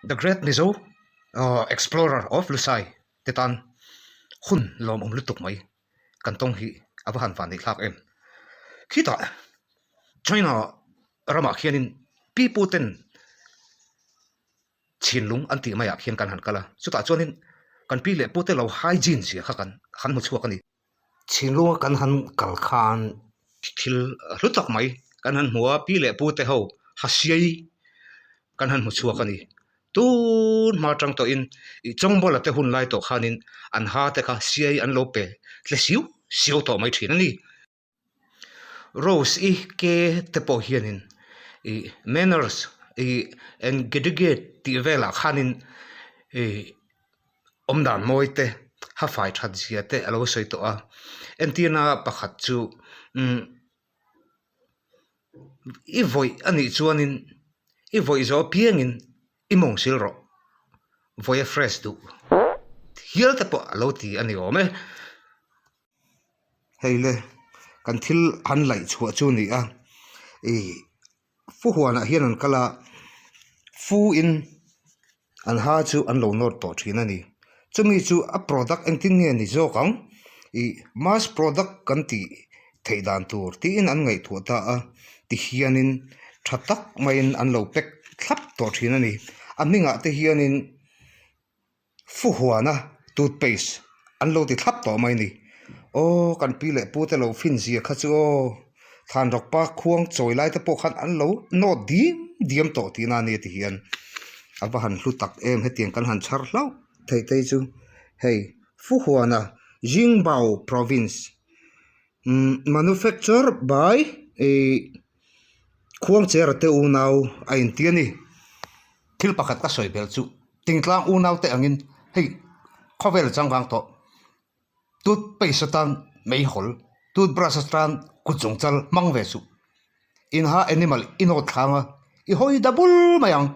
The Great Mizo Explorer of Lusai te tan hun lawmawm lutuk mai kan tawng hi a va han vanneih thlak em. Khitah China ramah khianin pipu ten chhinlung an tih maiah khian kan han kal a, chutah chuanin kan pi leh pute lo hygiene zia kha kan han hmu chhuak a ni. Chhinlunga kan han kal khan thil hlu tak mai kan han hmu a, pi leh pute ho hasiai kan han hmu chhuak a ni. Tun hma atang tawhin ih Chawngbawla te hun lai tawh khanin an ha te kha siai an lo pe tle siu siau tawh mai thin a ni. Rose i ke te pawh hianin ih manners ih and etiquette tih velah khanin ih awm dan mawi te ha fai that zia te a lo sawi tawh a entirna pakhat chu umm i vawih a nih chuanin i vawih zawh apiangin i mawng sil rawh vawi a fresh duh hial te pawh a lo ti a ni awm e. Hei le kan thil han laih chhuah chu a ni a ih fu huanah hian an kal a fu in an ha chu an lo nawr tawh thin a ni chumi chu a product engtin nge ni zawk ang ih mass product kan tih theih dan tur tiin an ngaihtuah ta a tihianin tha tak maiin an lo pack thlap tawh thin a ni a hmingah te hianin. Fuhuana toothpaste an lo ti thlap tawh mai ni. Aw kan pi leh pu te lo fin zia kha chu aw Thanrawkpa khuang chawi lai te pawh khan an lo nawt diam diam tawh tihna a ni ti hian a va han hlu tak em hetiang kan han chhar hlauh theih te chu hei Fuhuana Jingbao province umm manufacture by ih Khuangchera te unau a inti a ni. Thil pakhat ka sawi belh chu Tingtlang unau te angin hei khawvel changkang tawh toothpaste atan meihawl, toothbrush atan kutzungchal hmang ve suh. Inha animal i nawt thlang a, i hawi da bul mai ang.